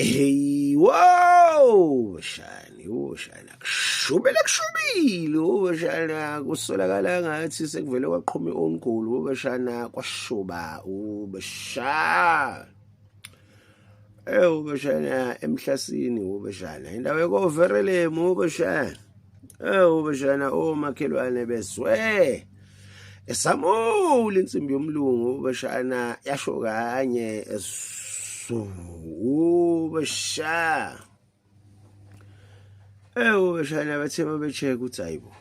Hey, wow, shani, oh shana, kushubele kushubile, oh shana, kusolakala ngathi sekuvele kwaqhuma i-own goal, oh shana, kwashuba, oh shana. Eh, oh shana, emhlasini, oh shana, indawo ekoverelem, oh shana. Eh, oh shana, omakhelwane beswe. Esamula insimbi yomlungu bashana yasho kanye ubasha. Eh ubashana bathe mabecheck ukuthi hayibo.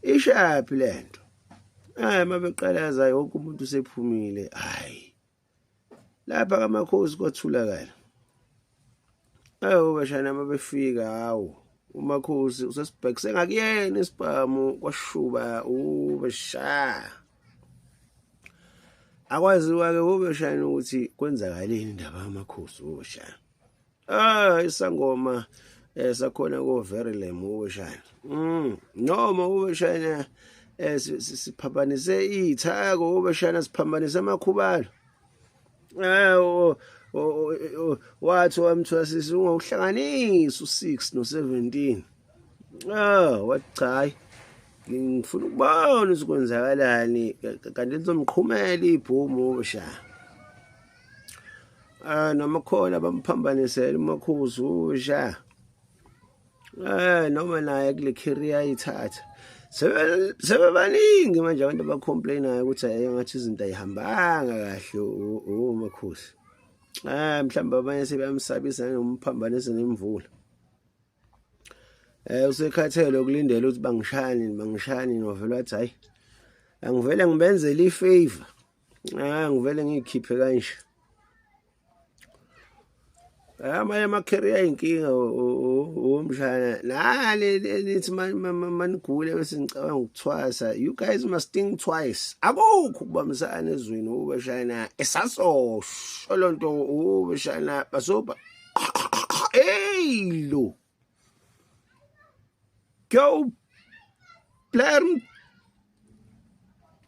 Ishaphi lento? Hayi mabeqalaza wonke umuntu usephumile. Hayi. Lapha kamakhosi kwathulakala. Awu bashana mabefika hawu umakhosi usesibhekise ngakuyena isibhamu kwashuba ubasha. Akwaziwa ke ubashana ukuthi kwenzakaleni indaba yamakhosi ubashana. Ah isangoma sakhona ko Verilem ubashana. Noma ubashana siphambanise ithako ubashana siphambanise amakhubalo. Eh wathi wamthwasisa ungawuhlanganisa u6 no17. Ah wathi cha hayi ngifuna ukubona ukuthi kwenzakalani kanti lizomqhumela ibhomu ubasha. Ah noma khona bamphambanisela umakhuzu usha. Eh noma naye kule career ayithatha. Sebebaningi manje abantu abacomplainayo ukuthi hayi ngathi izinto ayihambanga kahle umakhosi. Eh mhlawumbe abanye sebeyamsabisa nomphambanisa nemvula. Eh usekhathele ukulindela ukuthi bangishayani bangishayani novela wathi hayi angivele ngibenzele ifavor. Ah ngivele ngiyikhiphe kanje. Amanye ama-career ayinkinga womshana nale nithi manigule bese ngicabanga ukuthwasa you guys must think twice akukho ukubambisana ezweni ubashana esasosho lonto ubashana basoba hey lo go plan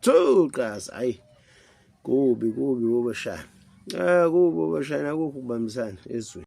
Thuqas ayi kubi kubi ubashana ah kubi ubashana akukho ukubambisana ezweni.